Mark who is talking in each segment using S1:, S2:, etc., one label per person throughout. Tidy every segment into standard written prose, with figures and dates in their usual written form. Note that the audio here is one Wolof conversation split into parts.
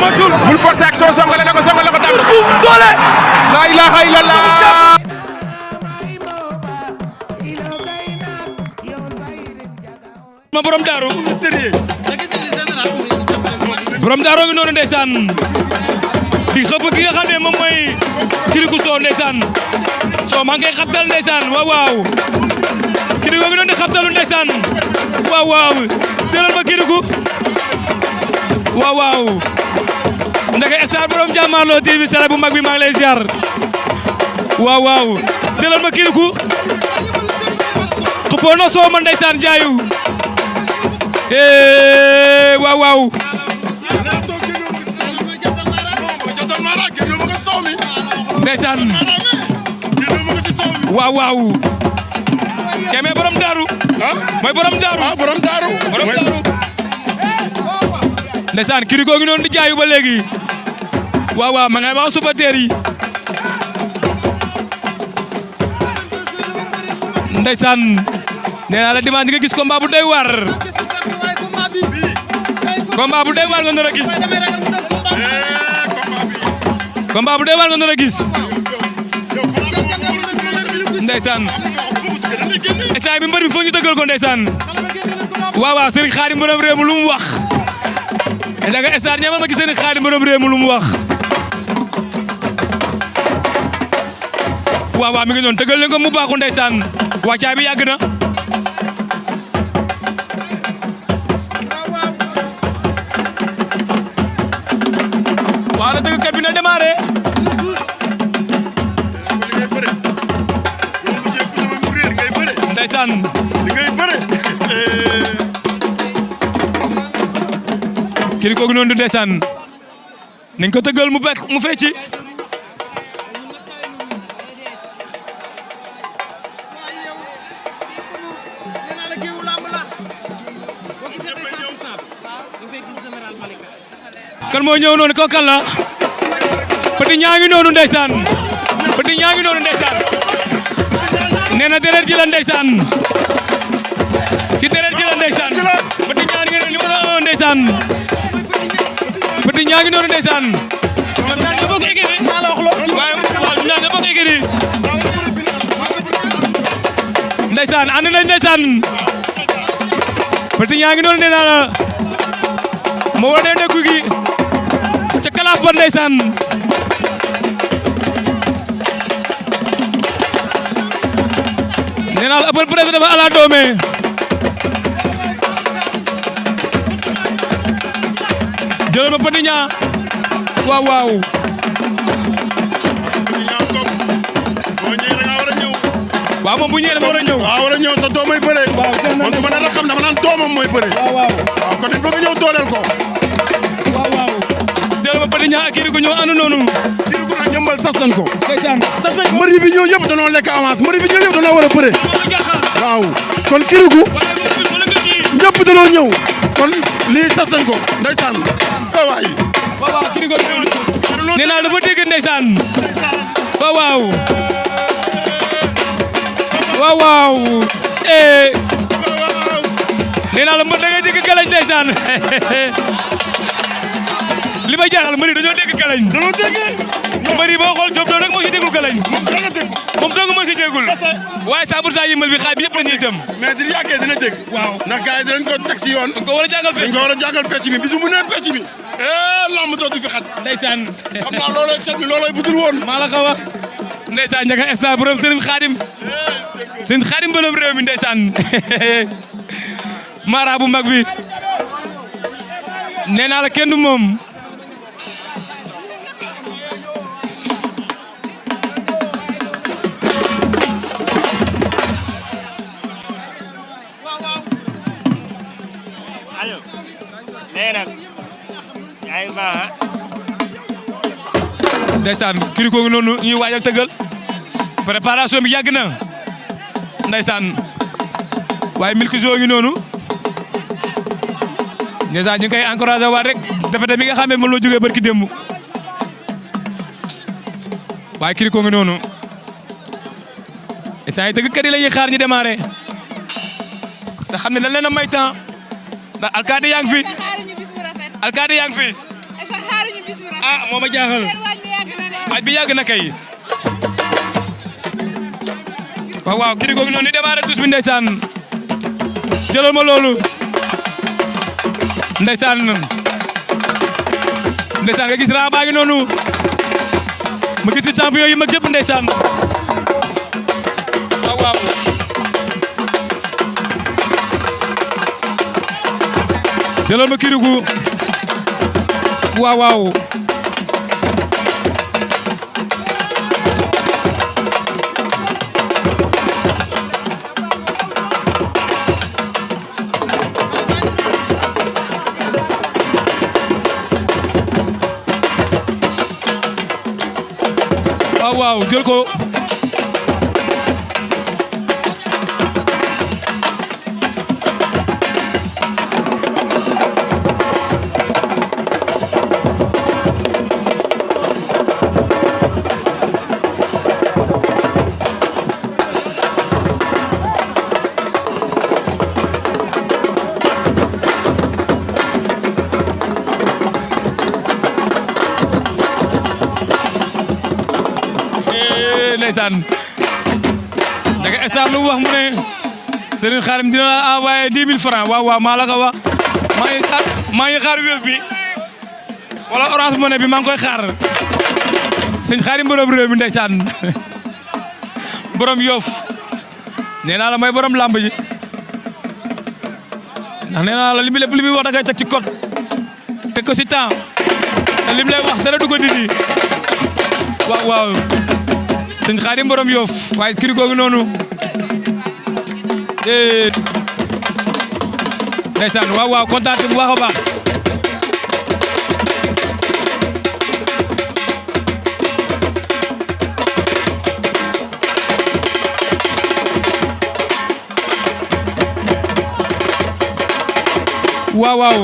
S1: matul
S2: bul forcer ak soo songale na ko daan na
S1: fuuf doole
S2: la ilaha illallah
S1: ma borom daaru
S2: sérieux
S1: borom daaru ngi noonu ndeysaan di xëpp ki nga xam ne moom mooy Kirikou Sow ndeysaan soo maa ngi koy xabtal ndeysaan waaw waaw Kirikou ngi noonu di xabtalu ndeysaan waaw waaw jëlal ma Kirikou waaw waaw ndeke star borom Jàmmaarloo TV sala bu mag bi maa ngi lay ziar waaw waaw jëlal ma Kirikou xëppoo na soo ma ndeysaan jaayu waaw waaw ndeysaan waaw waaw keme borom daaru mooy borom daaru
S2: borom daaru
S1: ndeysaan Kirikou ngi noonu di jaayu ba léegi waaw waaw ma ngay wax supporter yi ndeysaan nee naa la dimanche nga gis combat bu doy waar combat bu doy waar nga nar a gis combat bu doy waar nga nar a gis ndeysaan instant bi mbër bi foog ñu dëggal ko ndeysaan waaw waaw Serigne Khadim borom réew mi lu mu wax da nga instant ñamal ma gis Serigne Khadim borom réew mi lu mu wax waaw waaw mi ngi noonu tëggal leen ko mu baaxu ndeysaan wàccaay bi yàgg na waaw na tëggkat bi na démarré ndeysaan
S2: li ngay bëre
S1: Kirikou gi noonu du ndeysaan nañ ko tëggal mu bekk mu fecci kan moo ñëw noonu ko kan la Petit ñaa ngi noonu ndeysaan Petit ñaa ngi noonu ndeysaan nee na deret ji la ndeysaan si deret ji la ndeysaan Petit ñaa ngi noonu numéro 1 ndeysaan Petit ñaa ngi noonu ndeysaan man naa nga bokk écurie maa la wax loolu waaye waaw naa nga bokk écurie ndeysaan ànd nañ ndeysaan Petit ñaa ngi noonu nee naa la moo war a dee dëkku gi ca kalaaf ba ndeysaan nee naa la ëppal presse dafa ala doome jëlal ma Petit Niang waaw waaw waaw moom bu ñëwee dafa war a ñëw
S2: waaw war a ñëw sa doom mooy bëre man dama daan xam dama naan doomam mooy bëre waaw kon il faut nga ñëw dooleel ko
S1: waaw waaw jëlal ma Petit Niang ak Kirikou ñoo ànd noonu
S2: Kirikou nag ñëmbal sas nañ ko
S1: ndeysaan
S2: mbër yi fi ñëw yëpp danoo lekk avance mbër yi fi ñëw yëpp danoo war a bëre waaw kon Kirikou ñëpp danoo ñëw kon lii sas nañ ko ndeysaan waay
S1: waaw waaw Kirikou nee naa dafa dégg ndeysaan waaw waaw waaw waaw nee naa la mbër da ngay dégg galañ ndeysaan li ma jaaxal mbër yi dañoo dégg galañ
S2: danoo dégg
S1: mbër yi boo xool Diop doon rek moo si déggul galañ moom dong moo si déggul waaye 100% yëmbal bi xaay bi yëpp la ñuy dem
S2: mais di yàggee dina dégg
S1: waaw
S2: ndax gars yi dinañ ko teg si yoon
S1: dañ ko war a jàngal fecc
S2: dañ ko war a jàngal pecc mi bisu mu nee pecc mi lamb dootu fi xat
S1: ndeysaan
S2: xam naa loolooy cat mi loolooy budul woon
S1: maa la ko wax ndeysaan njaka instant borom Serigne Khadim Serigne Khadim borom réew mi ndeysaan mara bu mag bi nee naa la kenn du moom ndeysaan Kirikou ngi noonu ñuy waajal tëggal préparation bi yàgg na ndeysaan waaye Milki Zo ngi noonu ndeysaan ñu ngi koy encouragé waat rek defete mi nga xam ne moom la jógee barki démb waaye Kirikou ngi noonu ndeysaan yi tëggkat yi la ñuy xaar ñu démarré te xam ne dañ leen a may temps ndax alkaati yaa ngi fi alkaati yaa ngi fi ah moo ma jaaxal waaj bi yàgg na kay waaw Gris googu noonu ni démarré tous bi ndeysaan jëlal ma loolu ndeysaan nga gis raa baa ngi noonu ma gis fi champion yi mag yëpp ndeysaan waaw jëlal ma Gris gu waaw waaw jël ko ndeysaan Ndiaga Sarr lu wax mu ne Serigne Khadim dina la envoyé 10 000 francs waaw maa la ko wax maa ngi xaar wéef bi wala Orange Money bi maa ngi koy xaar Serigne Khadim borom réew mi ndeysaan borom Yoff nee naa la may borom lamb ji ndax nee naa la li muy wax da ngay teg ci code teg ko ci temps te li mu lay wax dara du ko dindi waaw sëñ Xaadim borom Yoff waaye Gris googu noonu ndeysaan waaw kontaan bu baax a baax waaw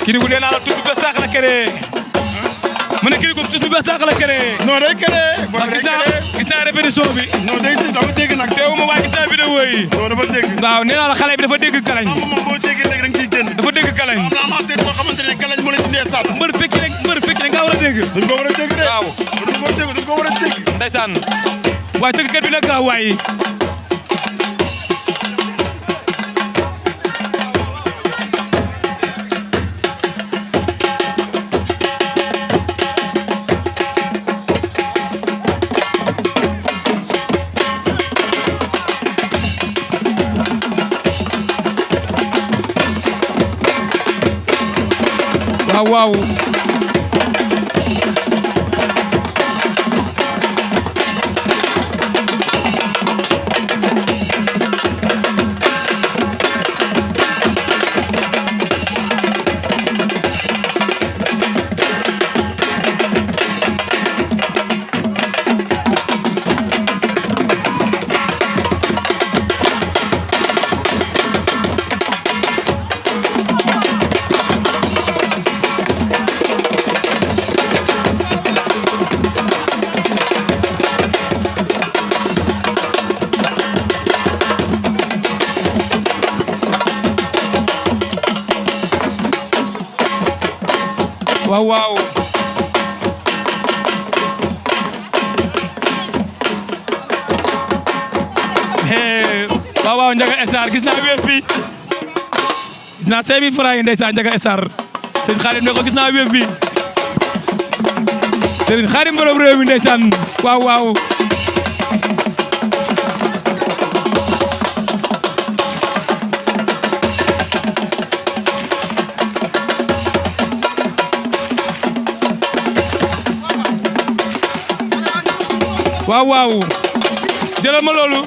S1: Gris gu nee naa la tudd ba sax la kere ma ne Gris gu tus bi ba sax la kere
S2: non day kere
S1: gis naa répétition bi
S2: non day dafa dégg nag
S1: teewuma waaye gis naa vidéo yi
S2: non dafa dégg
S1: waaw nee naa la xale bi dafa dégg kalañ
S2: moom boo déggee léegi da nga ciy génn
S1: dafa dégg kalañ
S2: am na amateur boo xamante ne kalañ moo leen indee saat
S1: mbër fekki rek nga war a dégg
S2: dañ ko war a dégg de
S1: waaw
S2: dañ ko war a dégg
S1: ndeysaan waaye tëggkat bi nag gaaw waay waaw waaw Ndiaga Sarr gis naa wéef bi gis naa 5000 francs yi ndeysaan Ndiaga Sarr Serigne Khadim ne ko gis naa wéef bi Serigne Khadim borom réew mi ndeysaan waaw jëlal ma loolu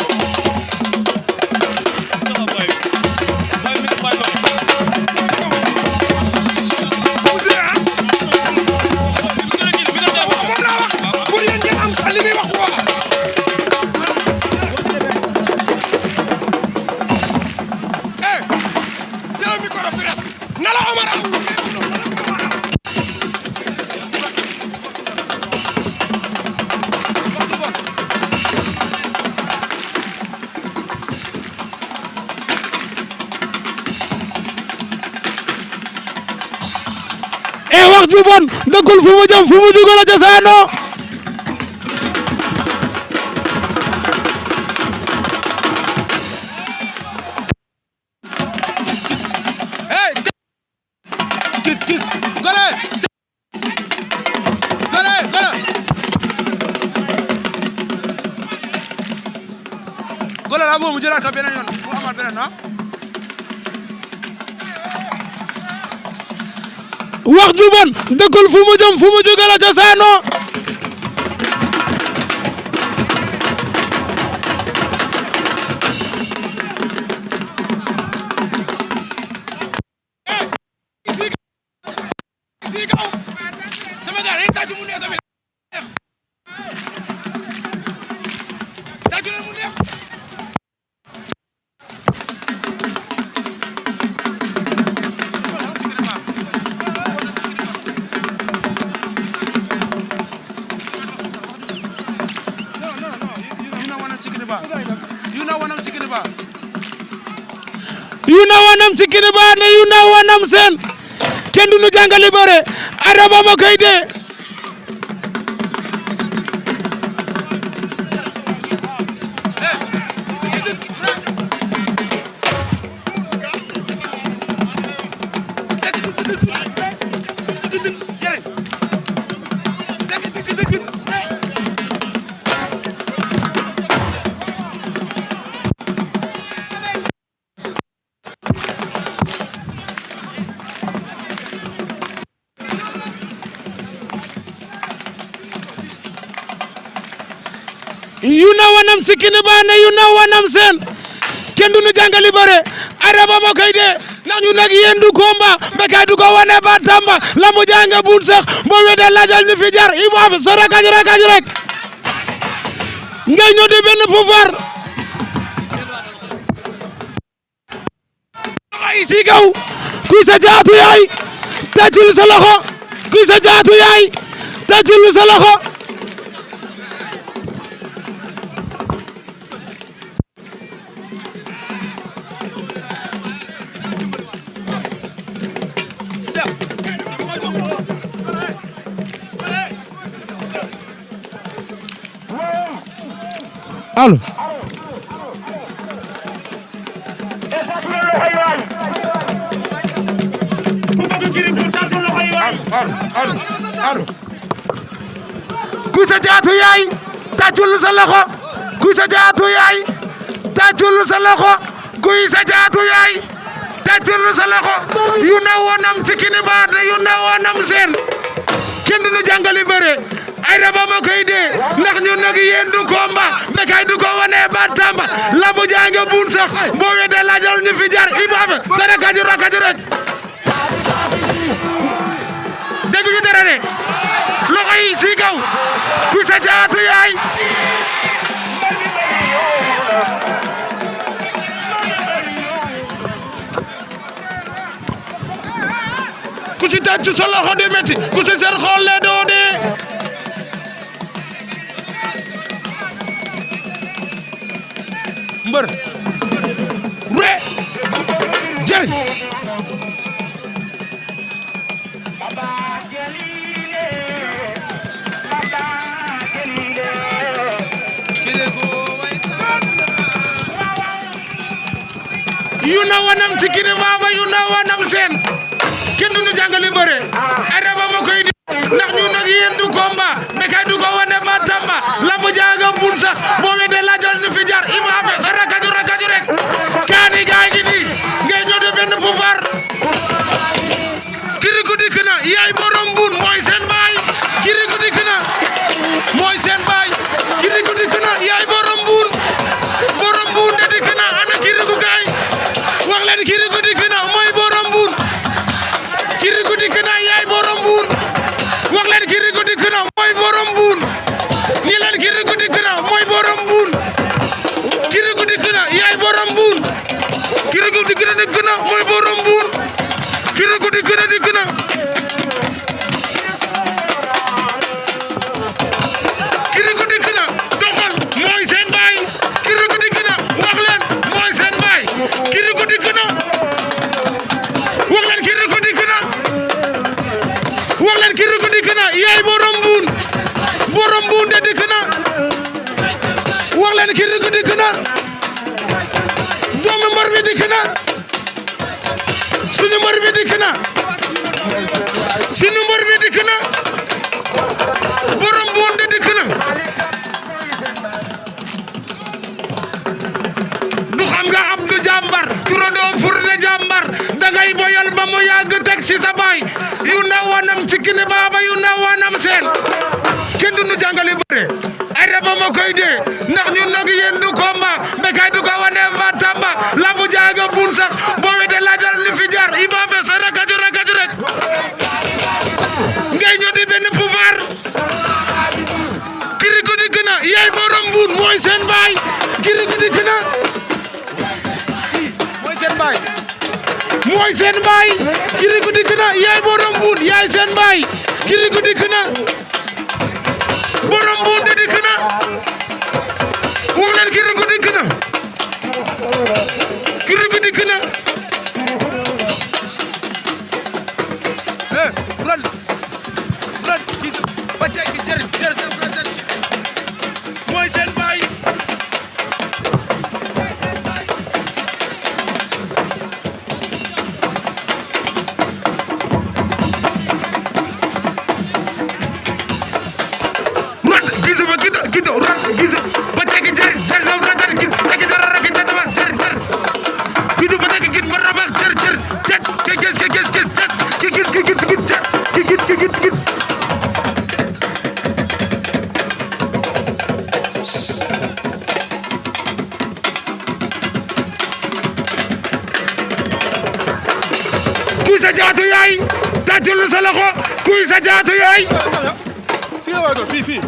S3: wax ju bon dëkkul fu mu jëm fu mu jugal a cosaanoo
S1: mu jëlaat ko beneen yoon mu amaat beneen ah.
S3: wax ju bon dëkkul fu mu jëm fu mu jóge la cosaanoo yu na wanam ci kini ba ne yu na wanam seen kenn du nu jàngali bare araba ma koy dee yu na wanam ci kini ba ne yu na wanam seen kenn du nu jàngali bare araba ma koy dee ndax ñu nag yéen du komba Bécaye du ko wane ba tamba la mu jànge buun sax boo wede laajal ñu fi jar i baax so rakaj rek ngay ñëw di benn pouvoir ay si kaw kuy sa jaatu yaay tàccul sa loxo kuy sa jaatu yaay tàccul sa loxo allo ku sa jaatu yaay tàccul sa loxo ku sa jaatu yaay tàccul sa loxo kuy sa jaatu yaay tàccul sa loxo yu na woonam ci kini baat yu na woonam seen kenn du nu jàngali bëre ay raba ma koy dee ndax ñu nag yéen du komba Bécaye du ko wane ba tamba la mu jànge buun sax boo wede laajal ñu fi jar i baax sa rakaju rek dégg ñu dara ne loxo yi si kaw ku sa jaatu yaay ku si tàccu sa loxo di metti ku si ser xool le doo dee mbër re jëriñ yu na wanam ci kini baba yu na wanam seen kenn du nu jàngali bëre araba ma koy di ndax ñu nag yéen du komba Bécaye du ko wane ba tamba la mu jaaga bun sax boo wede laajal ñu fi jar ima afe sa rakaju rek kaani gaay gi nii ngay ñëw de benn pouvoir kiriku dikk na yaay borom bun mooy seen baay kiriku dikk na mooy seen baay kiriku dikk na yaay borom bun de dikk na ana kiriku gaay wax leen kiriku dikk na mooy borom bun kiriku dikk na yaay borom bun wax leen kiriku dikk na mooy borom bun ni leen kiriku dikk na mooy borom bun kiriku dikk na yaay borom bun kiriku dikk na mooy borom bun kiriku dikk na kiriku dikk na doxal mooy seen baay kiriku dikk na wax leen mooy seen baay kiriku dikk na wax leen kiriku dikk na wax doomu mbër bi dikk na suñu mbër bi dikk na suñu mbër bi dikk na borom buun de dikk na du xam nga Abdou Jàmbar turandoom Furde Jàmbar dangay boyal ba mu yàgg teg ci sa baay yu ndaw wanam ci kini baaba yu ndaw wanam seen kenn du nu jàngale bëre ay reba ma koy dee ndax ñun nag yéen du combat Bécaye du ko wane fa Tamba lambu jaaga buun sax boo wete laajal ni fi jaar i ba fe sa rakaju rek ngay ñëw di benn pouvoir Kirikou dikk na yaay borom buun mooy seen baay Kirikou dikk na mooy seen baay Kirikou dikk na yaay borom buun yaay seen baay Kirikou dikk na borom buun de dikk na wax leen Kirikou dikk na Kirikou dikk na ran gis ba ceeki jërë mooy seen baay kuy sa jaatu yaay tàccul sa loxo kuy sa jaatu yaay fii la war a doon fii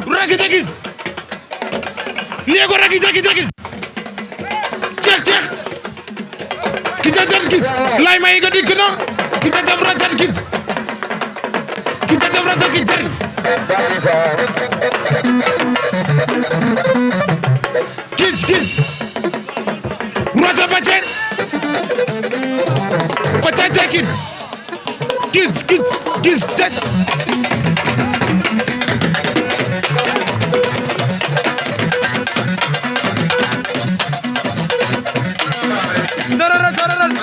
S3: raki jaki nee ko raki jaki ceex ki ca dem gis lay may nga dikk na ki ca dem ratan gis jari gis rata bacet tekin gis tek dararal taki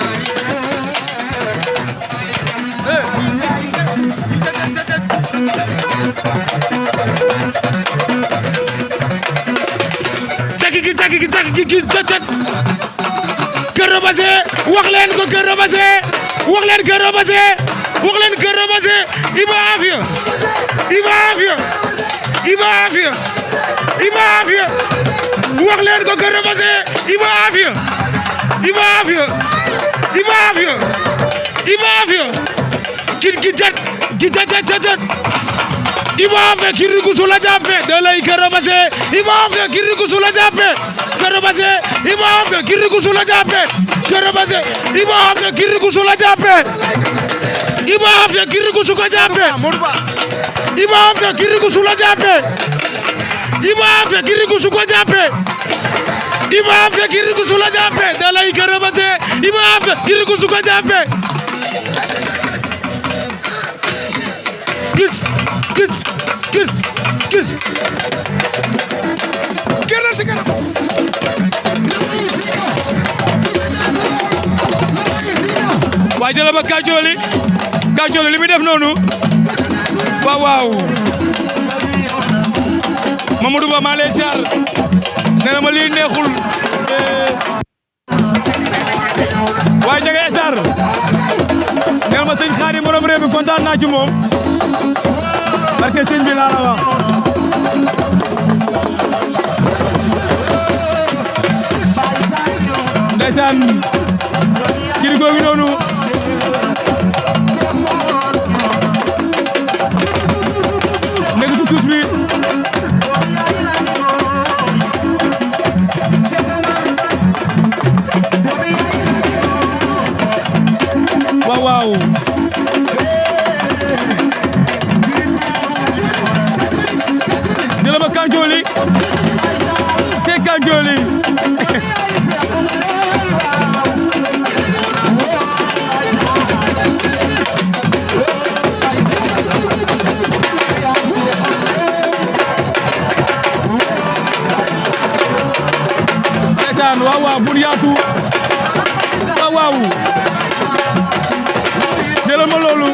S3: Keur Rebeuss wax leen ko Keur Rebeuss Iba Afia wax leen ko Keur Rebeuss Iba Afia Iba Afia Kirikou su la jàppe da lay Keur Rebeuss Iba Afia Kirikou su la jàppe Keur Rebeuss Iba Afia Kirikou su la jàppe Keur Rebeuss Iba Afia Kirikou su la jàppe Iba Afia Kirikou su ko jàppe Iba Afia Kirikou su la jàppe Iba Afia Kirikou su ko jàppe Iba Afia Kirikou su la jàppe da lay Keur Rebeuss Iba Afia Kirikou su ko jàppe gis génnal si kanam
S1: waaye jëla ba Kacooli li muy def noonu waaw Mamadou Ba maa lay ziar nee na ma lii neexul waaye Ndiaga Sarr nee na ma sëñ Xaadi borom réew mi kontaan naa ci moom barke sëñ bi laa la wax ndeysaan Kirikou ngi noonu nekk ci tuus bi waaw jëla ba Kacooli c'est Kacooli waaw waaw bul yaatu waaw waaw jëlal ma loolu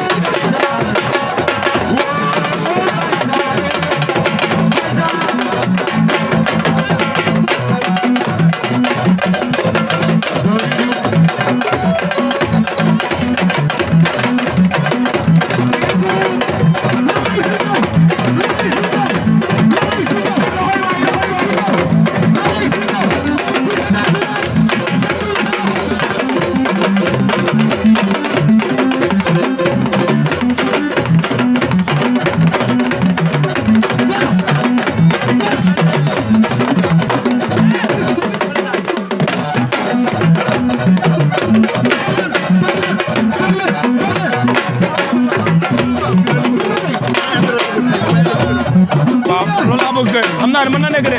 S1: xam naa ne mën na nekk de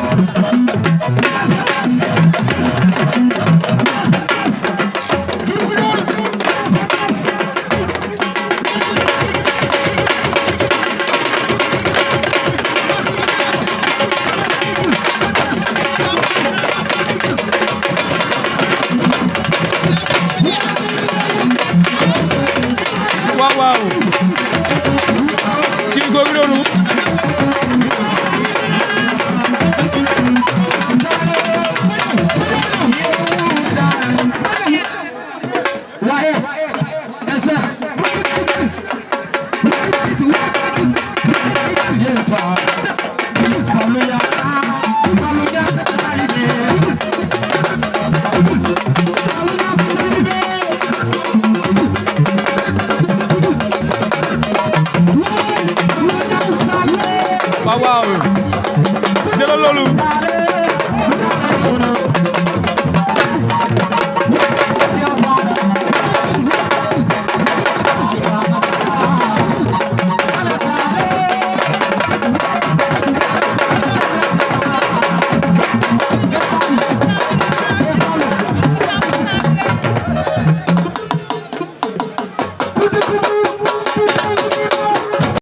S1: waaw waaw kii googu noonu waaw waaw